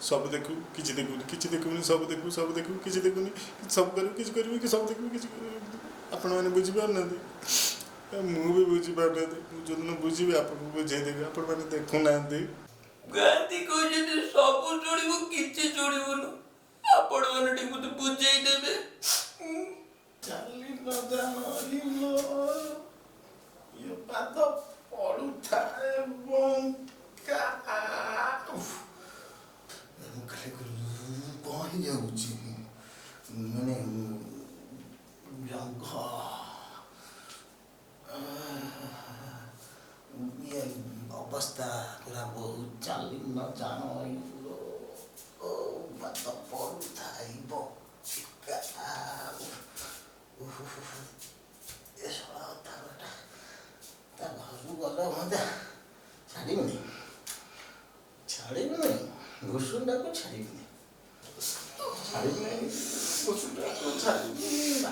ସବୁ ଦେଖିବୁ, କିଛି ଦେଖିବୁନି, କିଛି ଦେଖିବୁନି, ସବୁ ଦେଖିବୁ, ସବୁ ଦେଖିବୁ, କିଛି ଦେଖିବୁନି, ସବୁ କରିବୁ, କିଛି କରିବୁ କି ସବୁ ଦେଖିବୁ, କିଛି କରିବୁ। ଆପଣମାନେ ବୁଝିପାରୁନାହାନ୍ତି, ମୁଁ ବି ବୁଝିପାରୁନାହାନ୍ତି। ମୁଁ ଯେଉଁଦିନ ବୁଝିବି, ଆପଣଙ୍କୁ ବୁଝେଇଦେବି। ଆପଣମାନେ ଦେଖୁନାହାନ୍ତି। ଗାନ୍ଧୀ କହୁଛନ୍ତି, ସବୁ ଶୁଣିବୁ, କିଛି ଶୁଣିବୁନୁ। ଆପଣମାନେ ଟିକେ ମତେ ବୁଝେଇ ଦେବେ। ଚାଲି ନ ଜାଣିଲ ଇଏ ପାଦ ପଡୁଥାଏ ବଙ୍କା। ମୁଁ ଖାଲି କଣ ହେଇଯାଉଛି, ମାନେ ଜଙ୍ଘ ଇଏ ଅବସ୍ଥା ପୁରା ବହୁତ। ଚାଲି ନ ଜାଣ ପାଦ ପଡୁଥାଏ ବଙ୍କା। ଏ ଶଳା ଅଧାଘଣ୍ଟା ତା ଘରକୁ ଗଲେ ହୁଅନ୍ତା। ଛାଡ଼ିବିନି, ଛାଡ଼ିବିନି, ଘୁଷୁଣ୍ଡାକୁ ଛାଡ଼ିବିନି, ଛାଡ଼ିବିନି, ଘୁଷୁଣ୍ଡାକୁ ଛାଡ଼ିବିନି।